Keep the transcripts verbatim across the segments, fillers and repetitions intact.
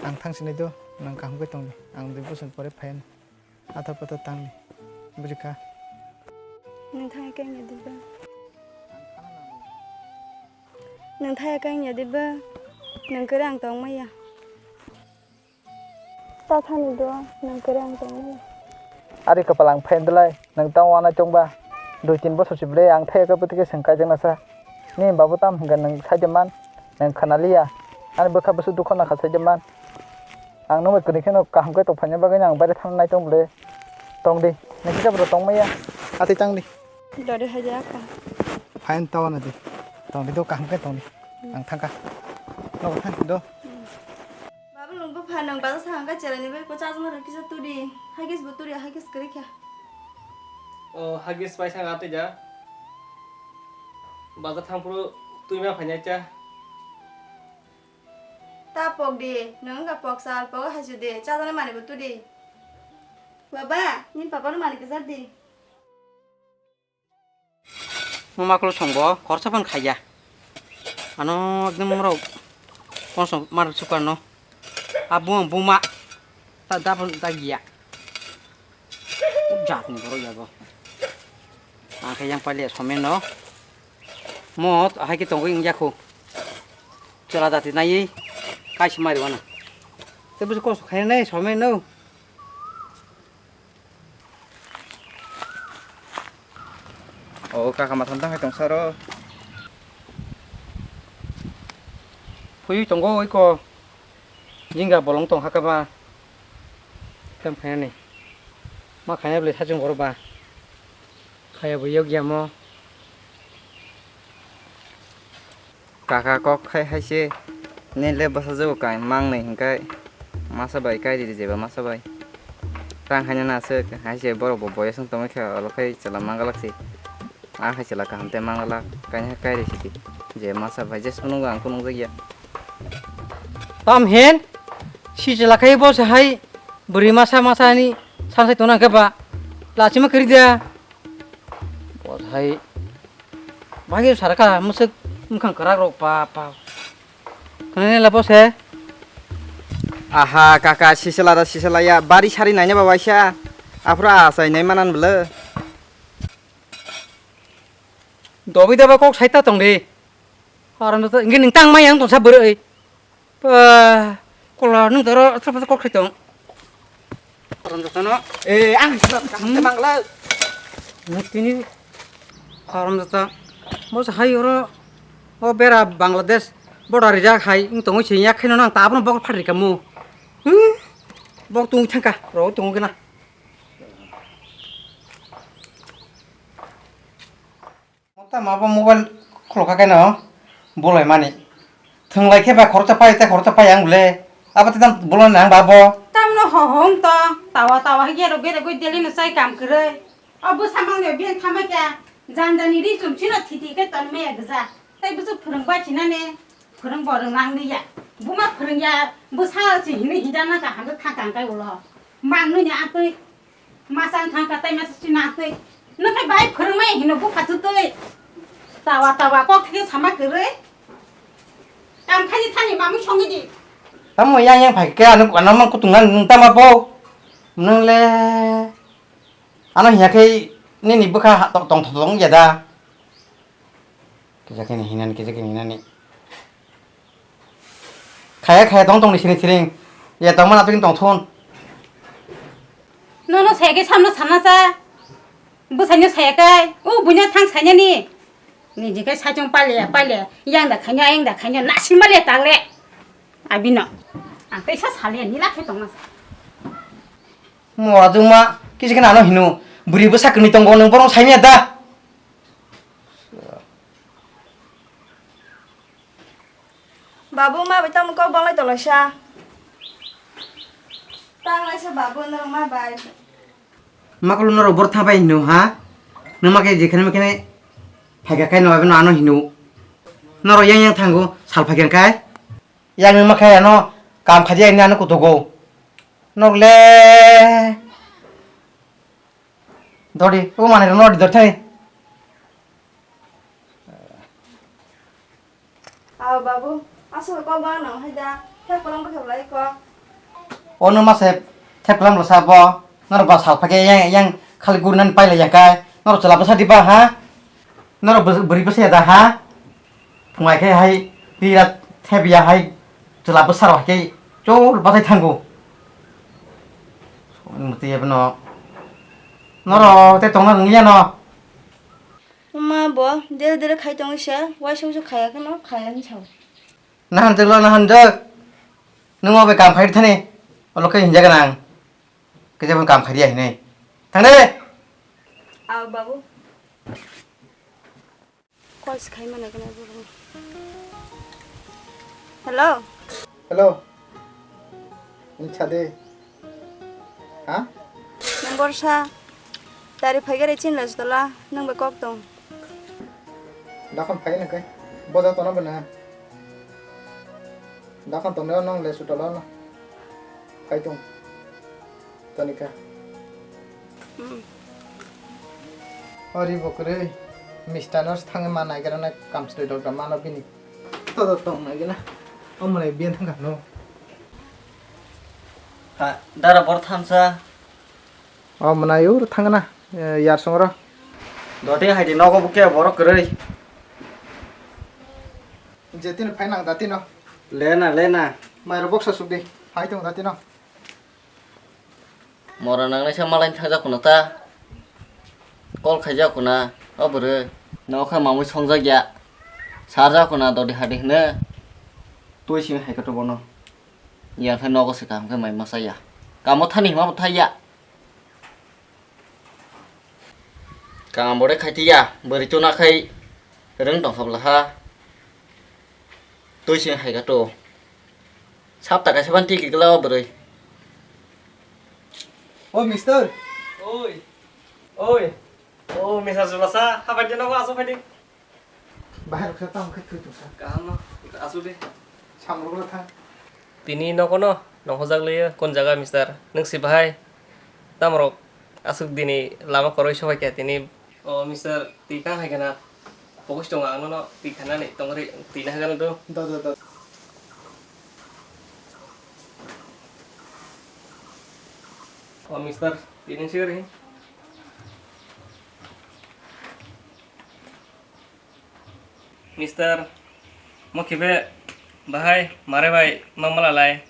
Ang thang sinai do, nwng kaham khe tong di. Ang dui bosor pore phai anw. Athar pathar tang di. Bujikha? Nwng thang khe wngya diba? Nwng thang khe wngya diba? Nwng kwrwi ang tong maya. Ta thani do, nwng kwrwi ang tong maya. Ari kwpal ang phai dwlai, nwng tang wanai tong ba. Dui tin bosor si bwlai ang thai khe bwtwi khe swng kaijaknasa. Nini babu tam hwnkhe nwng sai de man, nwng khna liya. Ani bwkha bwswk dukha nakha sai de man. Ang nungwi kwrwi kheno kaham khe tongphaina bagwi ang baire thang nai tong bwle. Tong di, nang kisa bwrwi tong maya. Atwi tang di. Dori hai de apa? Phain tawa na di. Tong di do kaham khe tong di. Ang thang kha. Nogo thang di do. Babu nung bupha nang bazar sa hangka chera ni bai ko chajma ra kisa turi. Hagis bu turi hagis kwrwi kha. O hagis pai sang atwi ja. Bazar thang phuru twi ma phainai cha. Ta pok di, nwng wngkha pok sal, pogo haisu di, chajaknai manwi bo tu di. Baba, nini papa no manwi kwchar di. Mo maklo songbo khoroksa phano khaiya. Ano ekdom rok kono song mar sukar no. A buma buma ta da phano da giya. Jat ni borok ya bo. Ang khe yang paile somen no. Mo hai khe tongwi wngya kho. Chwla dati naiwi kaisa mari wano. Tei bwswk kosto khainai somai no. O kaka matham tang hai tong saro. Phui tongo oi ko. Jingga bolong tong haka ba. Tam khainani. Ma khaina bwle sajung borok ba. Khaya bo yok yamo. Kaka kok khai hai se. Nile bwsajwk kai mang nai hinkai. Masa bai kai di jeba masa bai. Rang haina na se hai se borok bo boyes wng tongwi kha olo khai chwla mang galak se. A hai chwla kaham tei mang galak kaini hai kai ri sidi. Je masa bai jes phunukgo ang phunukjak ya. Tam hen si chwla khai bo se hai bwrwi masa masa ni sansai tongna khe ba lachima kwrwi da. Bo hai bhagi sar kha mwswk mwkhang kwrak rok pa pa. Khwnani la bo se. Aha kaka sisala da sisala ya bari sari naina ba waisa. Aphuru achai nai manan bwle. Dobi daba kok saita tong di. Haram jata, engke neng tang mai ang tongsa bwrwi. Pa, kola nung toro asal pasal kok sai tong. Haram jata no. Eh, ang sila kaham te mangla. Nung tini haram jata. Bo sa hai oro. O bera Bangladesh. Border rijak hai, ing tongwi se yak khaino nang tabno bok phatri kamu. Hmm? Bok tungwi thangka, ro tungwi gana. Mota ma bo mobile khulokha khe no bolai mani. Thwnglai khe ba khoroksa pai tei khoroksa pai ang bole. Abo tei tam bolai nang ba bo. Tamno ho hong to. Tawa tawa hai gero gero goi deli no sai kam kwrwi. O bwsa mangni o biyang thamai kha. Jang jani ri chum chino thiti khe ton maya gwja. Tei bwswk phwrwng bai sinane phwrwng bo rwng nang liya. Buma phwrwng ya bwsa se hinwi hida na ka hando thang kang kai ulo. Mang nuni atwi. Masa wng thang kha, tei masa chini atwi. Nwng khe bai phwrwngmaya hino bupha chutwi. Tawa tawa kok thike sama kwrwi. Kam khaidi thani mamwi songwi di. Tamo yang yang phai khe ano ano mang kutung nang nwng tama bo. Nwng le ano hiya khe nini bwkha ha- tong tong thong ya da. Kisa khe hinani, kisa khe hinani. Khaya khaya tong tong ni siring siring. Ya tong mana tong tong thun. Nono saya khe samno sana sa. Bwsaino saya kai. O buino thang sainani. Ni je kai saichung pale pale. Yang da khaino, yang da khaino. Nasing male tagle. Abino. Ang tei sa sale ni la khe tong na sa. Mora juma kisa khe nano hino. Buri bwsa kwnwi tongo nwng borong saimya da. Babu, ma bai tamo kok banglai tonglaisa. Tanglaisa babu, norok ma bai. Makulu norok bor thabai hino ha? Numa khe jekhane mekhane phaikha khe no ano hino. Norok yang yang thango sal phaikha khe. Yang numa khe ano kam khaji ani ano kutugo. Norok le dori, o manai norok dori thai. Aw babu, aswk kok ba nang hai da, khe kolom bwkha belai kok. Ono mase thep kalam rwsa bo. Norok ba sal phai khe yang, yang khali gurunani pailai ya khe. Norok chwla bwsa diba ha? Norok bwrwi bwsa ya da ha? Phungai khe hai pira thep ya hai chwla bwsa rok hai khe chor bathai thango. Mutwi abo no. Norok tei tongna nung ya no. Ma bo dere dere khai tong se, waisa waisa khaya khe no khaya ni sao. Nahan jaglo nahan jag. Nung obe kam khai thani. Olo khe hinjaga nang. Khe jabo kam khai ya hinai. Thang de. Aw babu. Call se khai mano kena babu. Hello. Hello. Nung sa de. Ha? Nung borsa. Tari phai gare chin le stola. Nung be kok tong. Dakhan phai nang kai. Boja tona bana. Dakhan tong nang le stola na. Phai tong. Tanika. Hmm. Ori bo kwrwi. Mister no thangwi ma naigra na kamsri dok da mano bini. Todo tong nai gina. Omo le bien thang no. Ha, dara bor thamsa. O mwnai ur thangna, eh, yar songro. Doti hai di nogo buke borok kwrwi. Je tini phai nang da tino. Lena, lena. Mairo boksa suk di. Phai tong da tino. Mora nangnai sa malai thajak kuno ta. Kol khaijak kuna, o bwrwi. Nokha mamui songjak ya. Sarjak kuna doti hadi hne. Tui simi hai kato bono. Yang khe nogo se kaham khe mai masa ya. Kamo thani hima bo thai ya. Kamo de khai tiya, bwrwi tuna khai rwng tong kha bwla ha. Tui se hai ga to. Sap ta kaisa ban tiki gla o bwrwi. O mister. Oi. Oi. O mister Julasa, ha bai de nogo aso phai di. Bahai rok sa tamo khe thwi tongsa. Kaham no, asuk de. Samrok rok thang. Tini nogo no nongkhojak liyo, kon jaga mister? Nwng si bahai? Tamrok asuk dini lama koroi sobai kha tini. O mister, twi kang hai khana. Focus tongo ang nono twi khanani tongri twi na hagano do. Da, da, da. O mister, twi nung sigari. Mister, mo khibe bahai mare bai ma mala lai.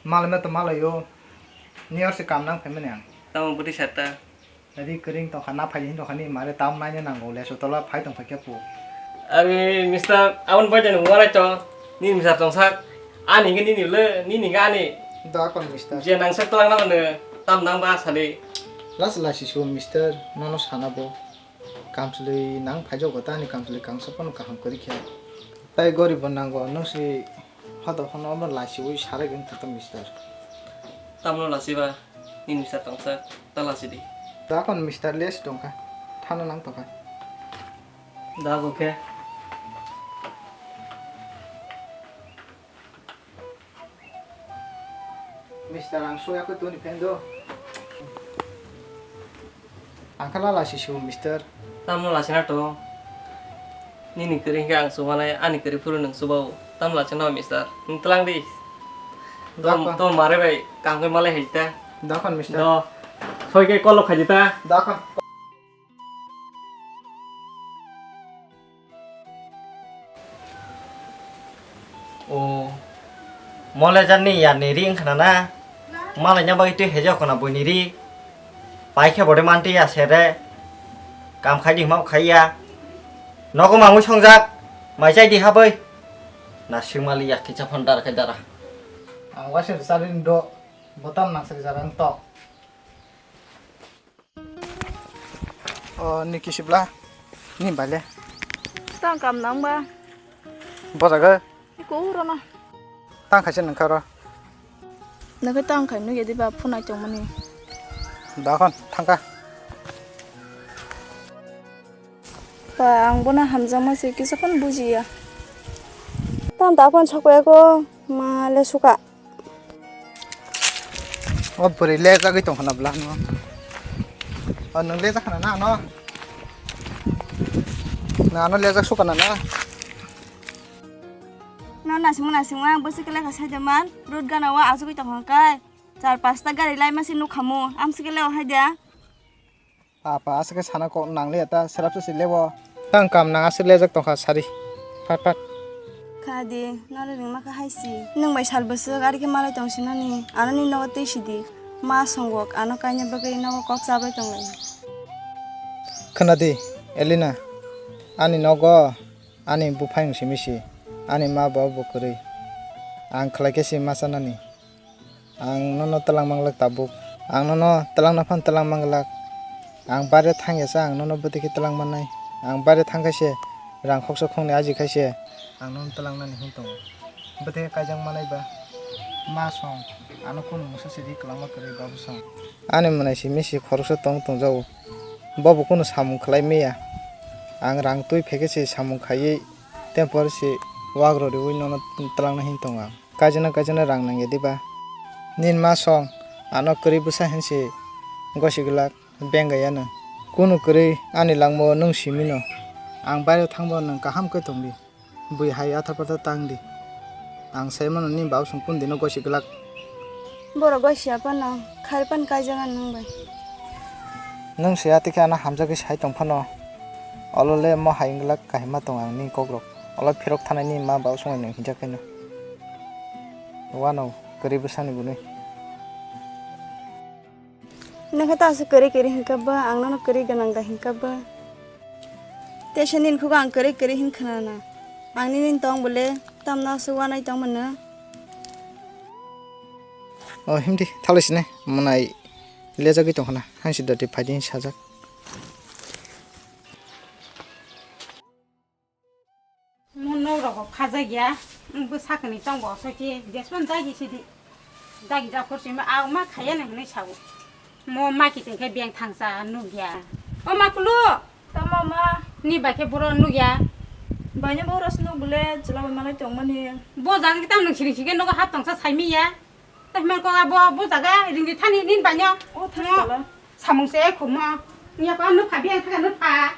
Mala me to mala yo. Ni or se kam nang phaimani ang. Tamo bwtwi satta. Ri kwrwng tongkha na phai hin tongkha ni mare tam naina nango le sotola phai tongkha khe pu. Are mister, aboni bai jani walai to. Ni mister tongsak. Ani ngi nini le, nini ngi ani. Da kon mister. Je nangsak to ang na mane tam nang ba sali. Las lasi su mister, nono sana bo. Kamchwlwi nang phaijago ta ani kamchwlwi kangsa phano kaham kwrwi khe. Tai goribo nango, nwng si hodo hono omo lasiwi sarai gwn thata mister. Tamno lasiba, nini mister tongsa, ta lasidi. Dakon mister les tongkha, thana nang tongkha. Dago khe. Mister, ang suya ko tuni phen do. Ang khala lasi su, mister. Tamno lasi na to. Nini kwrwi hwnkhe ang chubanai, ani kwrwi phuru nwng chubao. Tamno lasi na, mister. Nwng tlang di. Tom, Dakon. Tom mare bai, kangkhe malai hai ta. Dakon, mister. Do. Soi khe kolo khaji ta. Dakon. O, mole jani yarni ri wngkhna na? Malai nya bagwi twi hejo khna buini ri. Pai khe bode manti ya sere. Kam khai di hima khai ya. Nogo mamui songjak. Mai chai di haboi. Na singmali ya kicha phon dar khai dara. Ang waisa rwchari do. Botam nang sari jara ang to. O, ni kisibla? Ni baile? Tang kam nang ba? Bojago? Iko uro na. Tang khaisa nang kha ro. Nang khe tang khai nugya diba phunai tongmani. Dakon, thangka. Pa, ang bono hamjakma se kisa phano bujiya. Tang ta phano sakya ko, ma le suka. O bwrwi lejagwi tongkha na bwla no. O nwng lejak khana na ano? Na ano lejak sukha na na? No nasingma nasingma ang bwswk khe lekha sai de man, road gana o achugwi tongkha kai. Char pasta gari lai masi nukhamu, amswk khe leo hai de. Apa, aswk khe sana kok nang liya ta, serap se lebo. Tang kam nang aswk lejak tongkha sari. Phat phat. Khadi, nare ringma kha hai si. Nwng bai sal bwswk ari khe malai tong sinani. Ano ni nogo twi sidi. Ma songwk, ano kaina bagwi nogo kok chabai tonglai. Khwnadi, Elina. Ani nogo, ani buphang simi si. Ani ma bo bo kwrwi. Ang khlai khe si ma chanani. Ang nono twlang manglak tabuk. Ang nono twlangna phan twlang manglak. Ang baire thangya sa ang nono bwtwi khe twlang mannai. Ang baire thang khaise rang khoksa khoknwi aji khaise. Ang nono twlangnani hin tongo. Bwtwi khe kaijak manai ba. Ma song ano kunu mwsa sidi kwlangma kwrwi babu song. Ani mwnai simi si khoroksa tong tongjago. Bobo kunu samung khlai maya. Ang rang twi phekhe se samung khaiwi tempor se wak rwriwi nono twlangna hin tongo ang. Kaijano kaijano rang nangya diba? Nini ma song ano kwrwi bwsa hinsi gosi glak bengayano. Kunu kwrwi ani langmao nwng simino. Ang baireo thangbo nwng kaham khe tongdi. Bui hai atha patha tangdi. Ang saimano nini baba song kunu dino gosi glak. Borok gosi aphano khaipan kaijakha nwng bai. Nwng se atikhe ano hamjagwi sai tongphano. Olole mo hai glak kahima tong ang nini kokrok. Olo phirok thanai nini ma baba songwi nwng hinjak khaino. Wano kwrwi bwsani bunui. Nokha ta aswk kwrwi kwrwi hinkha ba, ang nono kwrwi gwnang da hinkha ba. Tesa nini khugo ang kwrwi kwrwi hin khwnana. Ang nini tong bole tamno aswk wanai tong mano. O himdi thalai sini mwnai lejagwi tongkhana. Hansi doti phaidi sajak. Mo nok rok khajakya, wngbo sakni tongbo soki jesmani dagi sidi. Dagi jakhor sima, ah, ma khaya nang hinwi sao. Mo ma kiting khe beng thangsa nukya. O ma kulu. Tamo ma. Ni bai khe boro nukya. Baino bo ros nuk bole chwla bai malai tongmani. Bo jaga kitam nung siri siri nogo hap tongsa saimiya. Tei hwnba kok abo bujaga ringdi thani nini baino. O thani tala. Samung se khummo. Nya pa nupha biyang thaka nupha.